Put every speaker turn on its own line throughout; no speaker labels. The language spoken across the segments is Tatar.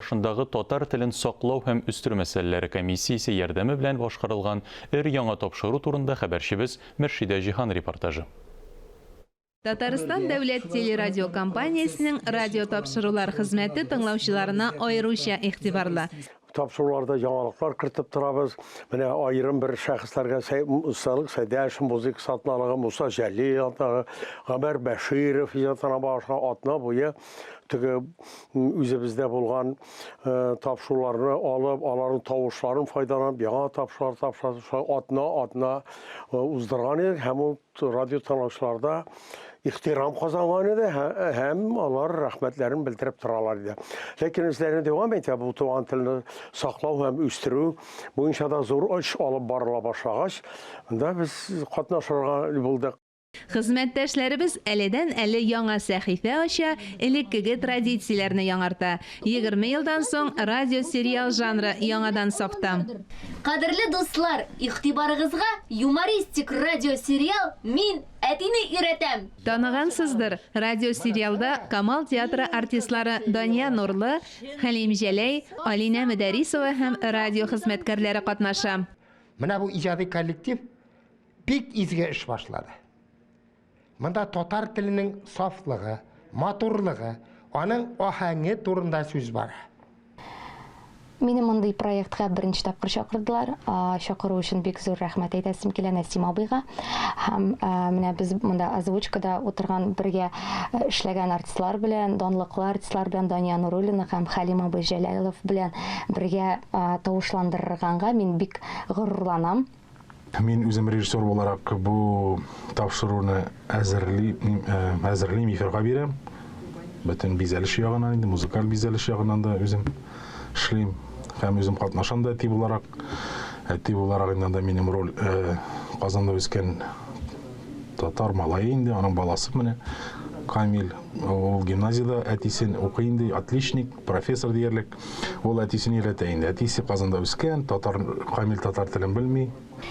каршындагы татар телен саклау һәм үстерү мәсьәләләре комиссиясе ярдәме белән башкарылган өр-яңа тапшыру турында хәбәрчебез Мөршидә Җиһан репортажы.
Татарстан дәүләт телерадиокомпаниясенең радиотапшырулар хезмәте тыңлаучыларына аеруча игътибарлы.
Тапшыруларда яңалыклар кертеп торабыз. Менә аерым бер шәхесләргә Мусалык Сәйдәшев музыка атналыгы, Муса Җәлил атналыгы, Гомәр Бәширов иҗатына багышланган атна буе теге үзебездә булган тапшыруларны алып, аларның тавышларын файдаланып, яңа тапшырулар тапшырып, атна-атна уздырган идек һәм ул Радио тыңлаучыларда ихтирам казанган иде һәм алар рәхмәтләрен белдереп торалар иде. Ләкин эшләрне дәвам итә бу туган телне саклау һәм үстерү буенча да зур эш алып барыла башлагач, монда без катнашырга булдык.
Хезмәттәшләребез әледән-әле яңа сәхифә ача, элеккеге традицияләрне яңарта. 20 елдан соң радиосериал жанры яңадан сафта.
Кадерле дуслар, игътибарыгызга юмористик радиосериал Мин әтине өйрәтәм!
Таныгансыздыр, радиосериалда Камал театры артистлары Дания Нурлы, Хәлим Җәләй, Алинә Мөдәрисова һәм радио хезмәткәрләре катнаша.
Менә бу иҗади коллектив бик изге эш башлады. Монда татар теленең сафлыгы, матурлыгы, аның аһәңе турында сүз бара.
Мине мондый проектка беренче тапкыр чакырдылар. Чакыру өчен бик зур рәхмәт әйтәсем килә Нәсим абыйга. Һәм менә без монда озвучкада утырган бергә эшләгән артистлар белән, данлыклы артистлар белән Дания Нуруллина һәм Хәлим абый Җәләлов белән бергә тавышландырганга мин бик горурланам.
Мин үзем режиссер буларак бу тапшыруны әзерли, әзерлим, эфирга бирәм. Бөтен бизәлеш ягыннан инде, музыкаль бизәлеш ягыннан да үзем эшлим. Һәм үзем катнашам да әти буларак. Әти буларак инде анда минем роль Казанда үскән татар малае инде, аның баласы менә Камил. Ул гимназиядә әтисен укый инде, отличник, профессор диярлек. Ул әтисен өйрәтә инде. Әтисе Казанда үскән, татар, камил татар телен белми.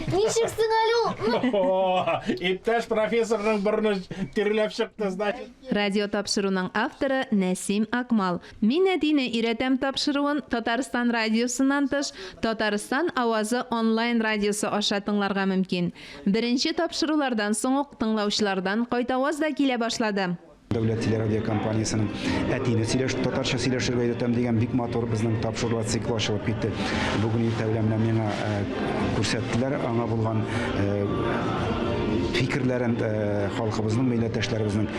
Ничек соң әле ул?
Иптәш профессорның борыны тирләп чыкты, значит.
Радиотапшыруның авторы Нәсим Акмал. Мин әтине өйрәтәм тапшыруын Татарстан радиосыннан тыш, Татарстан авазы онлайн радиосы аша тыңларга мөмкин. Беренче тапшырулардан соң ук тыңлаучылардан кайтаваз да килә башлады.
Дәүләт телерадиокомпаниясенең Әтине сөйләш, татарча сөйләшергә өйрәтәм дигән бик матур безнең тапшырулар циклы ачылып китте. Бүген иртә белән менә миңа күрсәттеләр аңа булган фикерләрен халкыбызның, милләттәшләребезнең.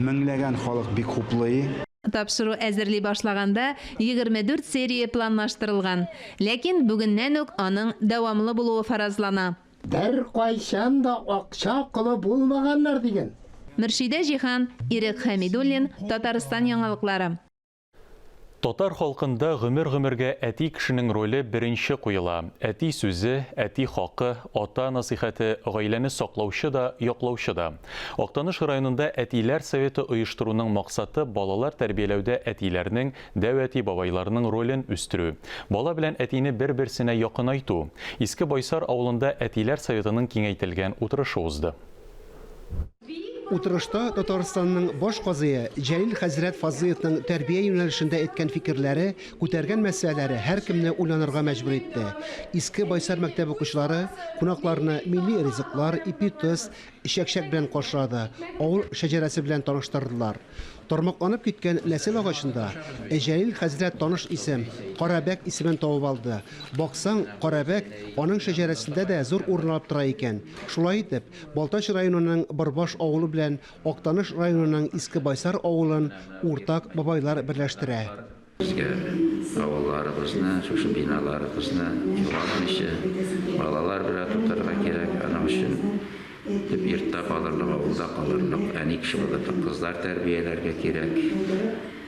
Меңләгән халык бик хуплый.
Тапшыру әзерли башлаганда 24 серия планлаштырылган. Ләкин бүгеннән үк аның дәвамлы булуы фаразлана.
Беркайчан да акча колы булмаганнар диген.
Мөршидә Җиһан, Ирек Хәмидуллин, Татарстан яңалыклары.
Татар халкында гомер-гомергә әти кешенең роле беренче куела. Әти сүзе, әти хакы, ата насыйхәте, гаиләне саклаучы да, яклаучы да. Актаныш районында әтиләр советы оештыруның максаты балалар тәрбияләүдә әтиләрнең, дәү әти-бабайларның ролен үстерү. Бала белән әтине бер-берсенә якынайту. Иске Байсар авылында әтиләр советының киңәйтелгән утырышы узды.
Утырышта Татарстанның баш казые Җәлил хәзрәт Фазлыевның тәрбия юнәлешендә әйткән фикерләре, күтәргән мәсьәләләре һәркемне уйланырга мәҗбүр итте. Иске Байсар мәктәбе укучылары кунакларны милли ризыклар, ипи-тоз, чәкчәк белән каршылады, авыл шәҗәрәсе белән таныштырдылар. Тармакланып киткән нәсел агачында Җәлил хәзрәт таныш исем, Карабәк исемен табып алды. Баксаң, Карабәк аның шәҗәрәсендә дә зур урын алып тора икән. Шулай итеп, Балтач районының Борбаш авылы белән Актаныш районының Иске Байсар авылын уртак бабайлар берләштерә.
Безгә авылларыбызны, шушы биналарыбызны югалтмыйча, балалар белән тотарга кирәк. Аның өчен төп йортта калырлык, авылда калырлык, әни кеше булырлык кызлар тәрбияләргә кирәк.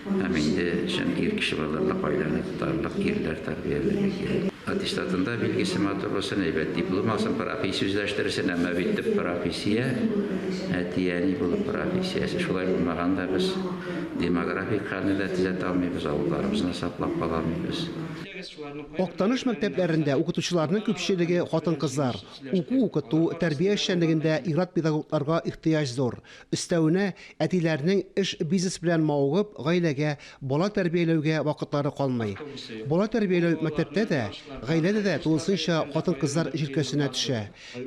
Һәм инде чын ир кеше булырлык, гаиләне тотарлык ирләр тәрбияләргә кирәк. Аттестатында билгесе матур булсын, әйбәт диплом алсын, профессия үзләштерсен, әмма бит төп профессия, әти-әни булып профессиясе. Шулай булмаганда без демографик хәлне дә төзәтә алмыйбыз, авылларыбызны саклап кала алмыйбыз.
Актаныш мәктәпләрендә укытучыларның күпчелеге хатын-кызлар. Уку-укыту, тәрбия эшчәнлегендә ир-ат педагогларга ихтыяҗ зур. Өстәвенә, әтиләрнең эш-бизнес белән мавыгып, гаиләгә, бала тәрбияләүгә вакытлары калмый. Бала тәрбияләү мәктәптә дә, гаиләдә дә тулысынча хатын-кызлар җилкәсенә төшә.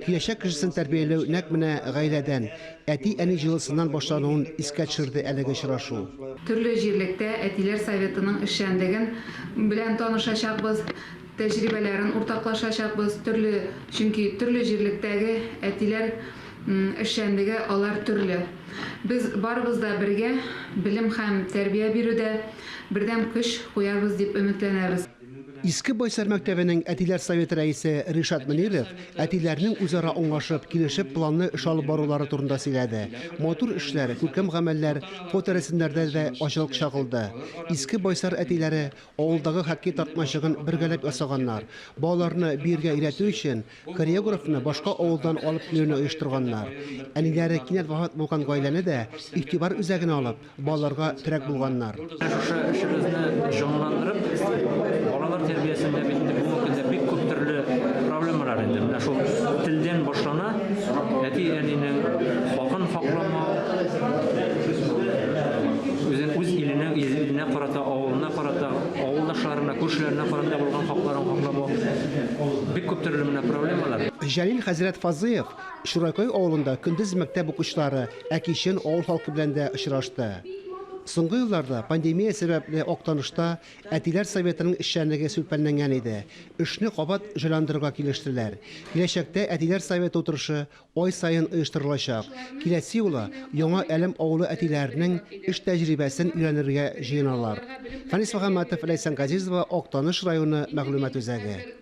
Киләчәк кешесен тәрбияләү нәкъ менә гаиләдән, әти-әни җылысыннан башлануын искә төшерде әлеге очрашу.
Төрле җирлектә әтиләр советының эшчәнлеген белән танышачакбыз, тәҗрибәләрен уртаклашачакбыз, төрле, чөнки төрле җирлектәге әтиләр эшчәнлеге алар төрле. Без барыбыз да бергә белем һәм тәрбия бирүдә бердәм көч куярбыз дип өметләнәбез.
Иске Байсар мәктәбенең әтиләр советы рәисе Ришат Мөниров әтиләрнең үзара аңлашып, килешеп планлы эш алып барулары турында сөйләде. Матур эшләр, күркәм гамәлләр фоторәсемнәрдә дә ачык чагылды. Иске Байсар әтиләре авылдагы хоккей тартмачыгын бергәләп ясаганнар. Балаларны биергә өйрәтү өчен хореографны башка авылдан алып килүне оештырганнар. Әниләре кинәт вафат булган гаиләне дә игътибар үзәгенә алып, балаларга терәк булганнар.
Менә шушы эшебезне җанландырып, балалар тәрбиясендә бит инде бүгенге көндә бик күп төрле проблемалар инде. Менә шул телдән башлана, әти-әнинең хакын хакламау, үзен үз иленә, иленә карата, авылына карата, авылдашларына, күршеләренә карата булган хакларын хакламау. Бик күп төрле менә проблемалар.
Җәлил хәзрәт Фазыев Чурайкай авылында көндез мәктәп укучылары, ә кичен авыл халкы белән дә очрашты. Соңгы елларда пандемия сәбәпле Актанышта әтиләр советының эшчәнлеге сүлпәнләнгән иде. Эшне кабат җайландырырга килештеләр. Киләчәктә әтиләр советы утырышы ай саен оештырылачак. Киләсе юлы Яңа Әлем авылы әтиләренең эш тәҗрибәсен өйрәнергә җыеналар. Фәнис Мөхәммәтов, Ләйсән Газизова, Актаныш районы мәгълүмат үзәге.